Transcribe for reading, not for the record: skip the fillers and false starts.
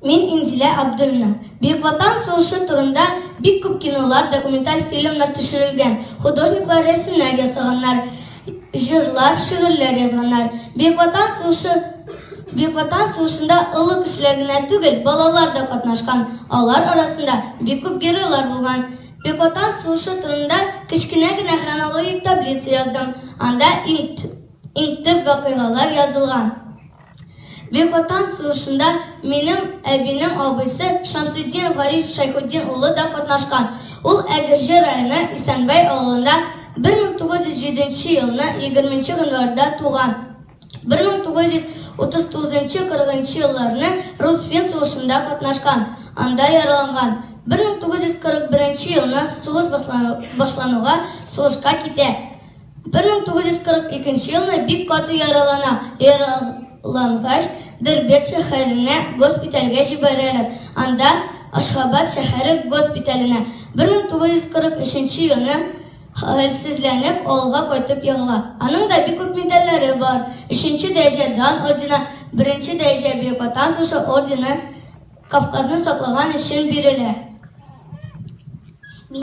Мин Инзилә Абдуллина. Бөек Ватан сугышы турында бик күп кинолар, документаль фильмнар төшерелгән, художниклар рәсемнәр ясаганнар, җырлар, шигырьләр язганнар. Бөек Ватан сугышы Бөек Ватан сугышында олы кешеләр генә түгел, балалар да катнашкан. Алар арасында бик күп геройлар булган. Бөек Ватан сугышы турында кечкенә генә хронологик таблица яздым. Анда иң иң төп вакыйгалар язылган. Бөек Ватан сугышында минем әбинең абыйсы Шамсетдин Гариф Шәйхетдин улы да катнашкан. Ул Әгерҗе районы Исәнбай авылында 1907 елны 20 гыйнварда туган. 1939-40 елларны рус-фин сугышында катнашкан, анда яраланган. 1941 елны сугыш башлануга сугышка китә. 1942 елны бик каты яралана. Яралангач, Дербент шәһәренә госпитальгә җибәрәләр. Анда Ашхабад шәһәре госпиталенә. 1943 елны хәлсезләнеп авылга кайтып егыла. Аның да бик күп медальләре бар. Өченче дәрәҗә Дан ордены, беренче дәрәҗә Бөек Ватан сугышы ордены Кавказны саклаган өчен бирелә.